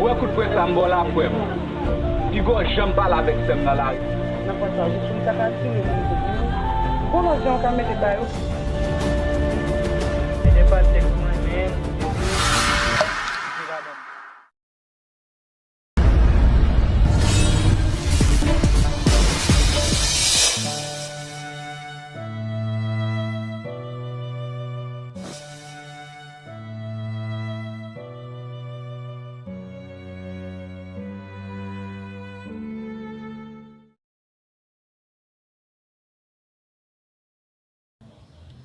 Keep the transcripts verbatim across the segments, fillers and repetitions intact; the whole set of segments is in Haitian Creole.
Wè kout pwen sa m ba w la, frè m. Piga w janm pale avèk sè m nan lari. Nan pwen sa, jis pou m ta ka tire nan kote. Bon, lòt jan w ka mete ba yo. Mete pa tèks mwen, men.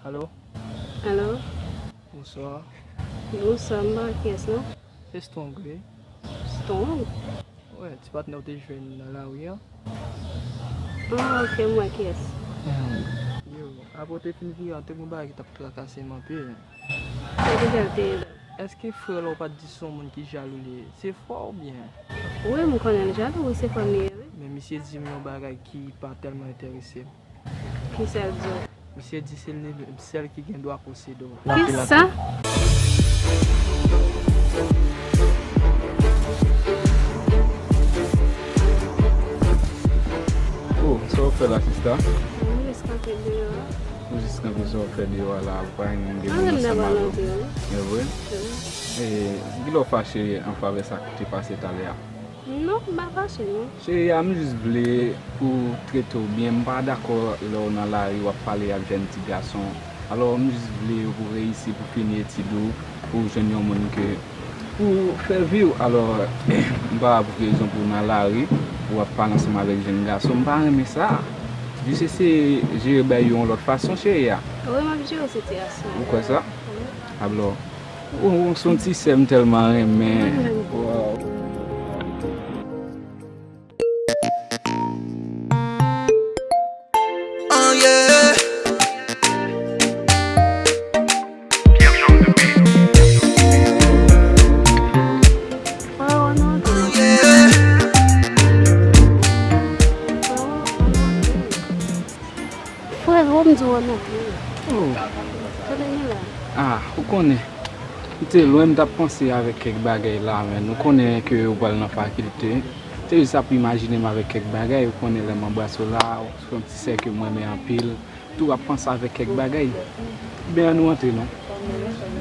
Alo? Alo? Bonswa. Bonswa, m pa wè kiyès non. Se Strong, wi. Strong? Wè, ti patnè w te jwenn nan lari a. Ah, ok, m wè kiyès. Yo, apre w te fin vire an, te gen yon bagay ki t ap trakase m anpil. Sa ki fè l te ye la? Èske frè w la ou pa t di se yon moun ki jalou li ye? Se frè w oubyen? Wi, m konnen l jalou, wi, se frè m li ye, wi. Men misye di m yon bagay ki pa tèlman enterese m. Kisa l di w? Misye di se li menm sèl ki gen dwa posede w. Kisa? Oh, sa w fè la, sista? Mwen jis kanpe deyò a. Ou jis kanpe, sa w fè deyò a la, ou pa renmen gen moun ansanm avè w. E vre? E, kilè w fache an favè sa k te pase talè a? Non, m pa fache non. Cheri a, m jis vle pou w trete w byen. M pa dakò lè w nan lari w ap pale ak jèn ti gason. Alò, m jis vle pou w reyisi, pou w fini etid ou, pou w jwenn yon moun ke pou w fè vi w. Alò, m pa wè pou ki rezon pou w nan lari, pou w ap pale ansanm avèk jèn gason. M pa renmen sa. Jis eseye jere bagay yo yon lòt fason, cheri a. Wi, m ap jere sitiyasyon an. Ou kwè sa? Wi. Alò, ou, ou se yon ti sè m tèlman renmen. Waw. Oh, yeah. Frè, wè m di w antre. Oh. Kote nou la? Ah, ou konnen. M te lwen, m t ap panse avèk kèk bagay la, men nou konnen ke ou pral nan fakilte. M te jis ap imajine m avèk kèk bagay, ou konnen lè m anbrase w la, ou se yon ti sè ke m renmen anpil. Tou ap panse avèk kèk bagay. Ben, ann nou antre non.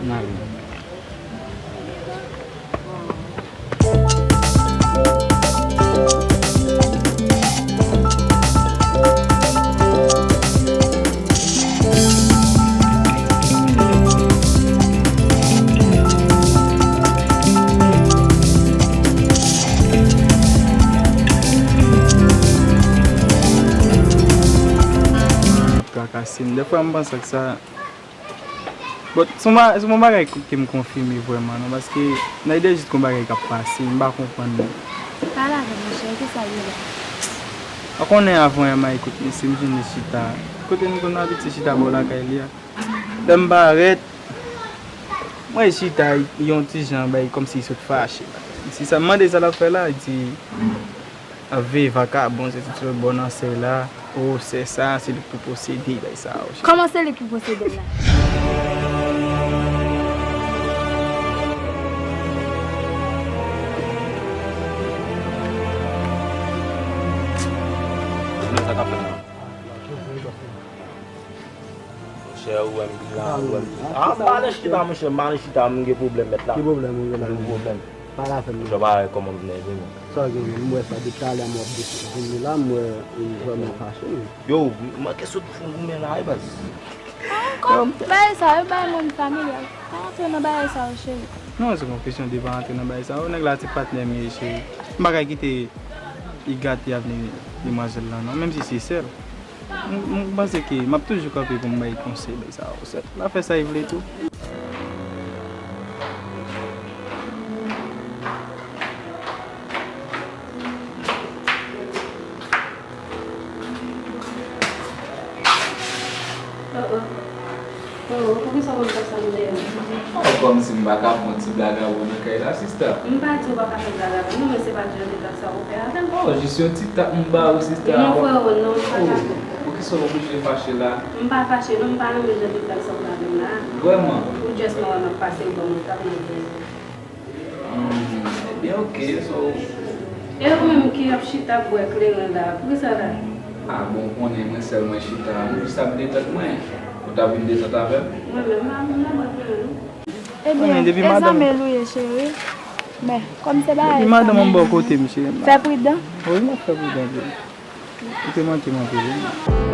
Ann ale. Trakase m. Dèfwa m panse ak sa. But, se yon ba-, se yon bagay ke m konfime vrèman, non, paske Naïda jis gon bagay k ap pase, m pa konprann li. Pale avè m, monchè, kisa l ye la? Ou konnen avan yè m al kote misye, m jwenn li chita. Kote m konn abitye chita bò lakay li a. Lè m parèt, m wè l chita, yon ti jan bay, kòmsi l sot fache. Si sa, m mande sa l ap fè la, li di, ap veye vakabon, se tout lòt bò nan sèy la. O, sè sa, se li k pou posede bay sa yo. Kòman se li k pou posede l la? Monchè, ou wè m la, ou wè m. Ah, m pa nan chita, monchè, m pa nan chita, m gen pwoblèm mèt la. Ki pwoblèm ou gen la? M gen pwoblèm. Pale avè m non. Monchè, pa wè kòman m nève, men. Sa w gen, men? M wè sa depi talè m w ap vini la, m wè ou vrèman fache, men. Yo, m manke sot fou goumen la, wi, baz. Ankò? Bagay sa yo, bagay moun familyal. Pa antre nan bagay sa yo, cheri. Non, se pa yon kesyon de pa antre nan bagay sa yo. Nèg la se patnè m ye, cheri. M pa ka kite li gate avni demwazèl lan, non, menm si se sè l. M, m panse ke m ap toujou kanpe pou m bay konsèy, bay sa yo. Sèt, l ap fè sa l vle tou. Oh, oh. Oh, poukisa w konn fè sa m deyò? Oh, kòmsi m pa ka fè yon ti blag avè w nan kay la, sista. M pa di w pa ka fè blag avè m, non, men se pa di yon ti blag sa ou fè avè m. Oh, jis yon ti tap m ba ou, sista. Non, frero, non, m pa ka fè. Oh, poukisa w oblije fache la? M pa fache, non, m pa renmen jan de blag sa ou fè avè m la. Vrèman? Ou just mwen wè m ap pase, ou ban m yon tap nan vye. Hmm, ebyen, Ok, so. E ou menm ki ap chita ap bwè kleren la, poukisa la? Ah, bon, ou konnen mwen sèl mwen chita, mwen jis ap detant mwen. Ou ta vin detant avè m? Mwen menm, m pa vin nan bwè kleren, non. Ebyen, e zanmi l ou ye, cheri. Men, kòm se bagay sa, men, fè pridan. Wi, m ap fè pridan, wi. Ou te manke m anpil, wi.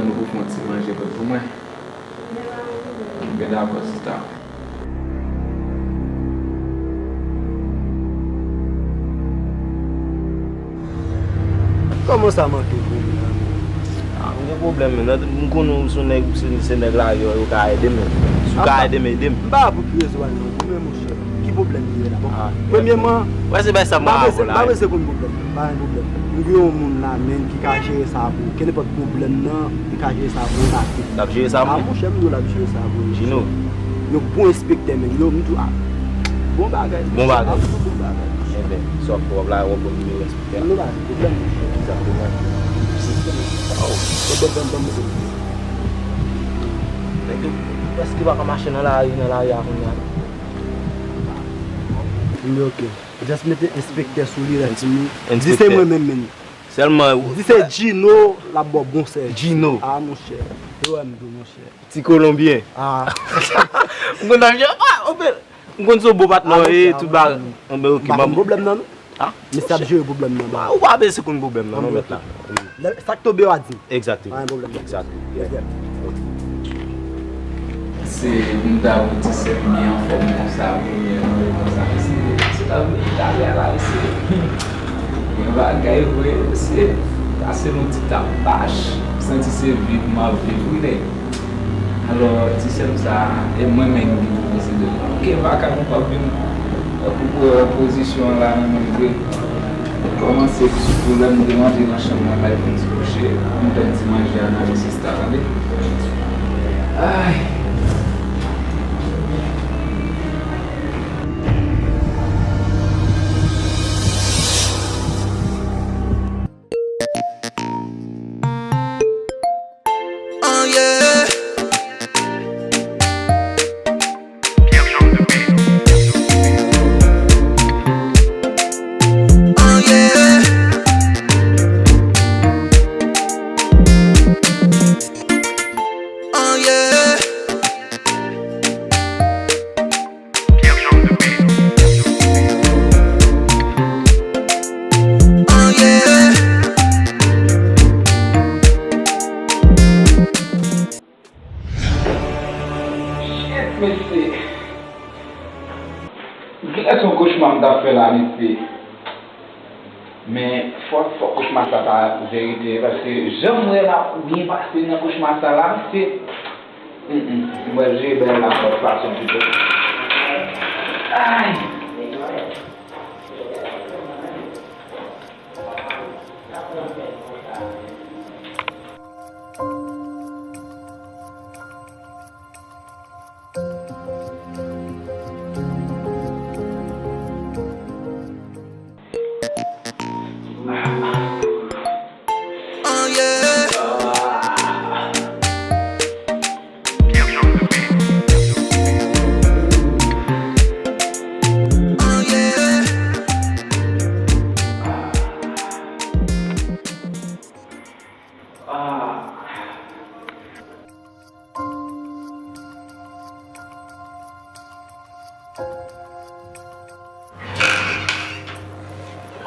Nou pou fè yon ti manje kot pou mwen. Byen dakò, sista. Kòman sa manke pou ou menm? Ah, m gen pwoblèm, men. M konnen w se nèg, se, se nèg la, yo, yo ka ede m. Si w ka ede m, ede m. M pa la pou ki rezon al non, pou mwen, monchè. Ki pwoblèm li ye la? Bon, premyèman, wè, se bay sa m pa bezwen, m pa bezwen konn pwoblèm, pa gen pwoblèm. Nou gen yon moun la, menm, ki ka jere sa pou ou. Kenenpòt pwoblèm nan, li ka jere sa pou ou, l ap jere sa pou ou. Ah, monchè, m di w l ap jere sa pou ou. Gino. Yon bon enspektè, menm. Yo, m di w, ah, bon bagay. Bon bagay. Ah, bon bagay. Enben, sa w ap fè, w ap la, w ap bon nimewo enspektè. Nou pa gen pwoblèm, monchè. Ki sa pwoblèm? Sistèm. Oh. Bon, bon, bon, bon, bon. Nèg yo prèske pa ka mache nan lari, nan lari a kounye a. M di ok. Just mete enspektè sou li, rès li. Di se mwen menm, menm. Sèlman. Di se Gino, l ap ba w bon sèvis. Gino. Ah, monchè. E wè m tou, monchè. Ti Kolonbyen. Ah. M konn ap jwe, ah, oke. M konn se yon bon patnè w ye, tout bagay. Anben, ok, m pa gen pwoblèm nan, non. Ah, mesye ap jere pwoblèm nan, ba. Ou pa bezwen konn pwoblèm nan, non, mèt la. Sa k tonbe yo a di. Exactement. Pa gen pwoblèm. Exactly. Yeah. Se moun ta pou ti sèm li anfòm konsa, premye nan konsa, mesye, se ta vle talè a la, mesye. Gen bagay vre, mesye, pase nou ti tap bach, santi se viv m ap viv, wi, nèg. Alò, ti sè m sa, e mwen menm ki pou posede l. Oke, vaka nou p ap vin pou pozisyon an la nan men vre. Kòmanse sou koulè m te manje nan chanm nan, bay fè ti kouche, m fè ti manje a nan resistè, tande. Ay. Oh yeah. Oh yeah. Oh yeah. Oh yeah. Shit, mesye. Genlè se yon kochma m t ap fè la, mesye. Men fò, fò kochma sa ta verite, paske jan m wè m ap byen pase nan kochma sa la, mesye. Mm, mm. M pral jere bagay la lòt fason pito. Ay!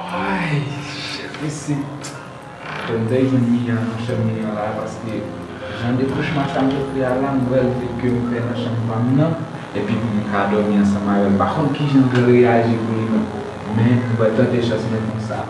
Ay, shit, mesye. Fò m te jwenn Mia nan chanm Mia la, paske jan de kochma sa m te fè a la, m pral di ke m fè nan chanm pa m nan, epi pou m ka dòmi ansanm avè l. M pa konn kijan m pral reyaji pou li menm, men m pral tante chans mwen konsa.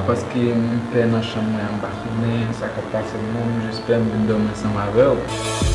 Paske m pè nan chanm mwen an, m pa konnen sa k ap pase m nan, m jis pè m vin dòmi ansanm avè w.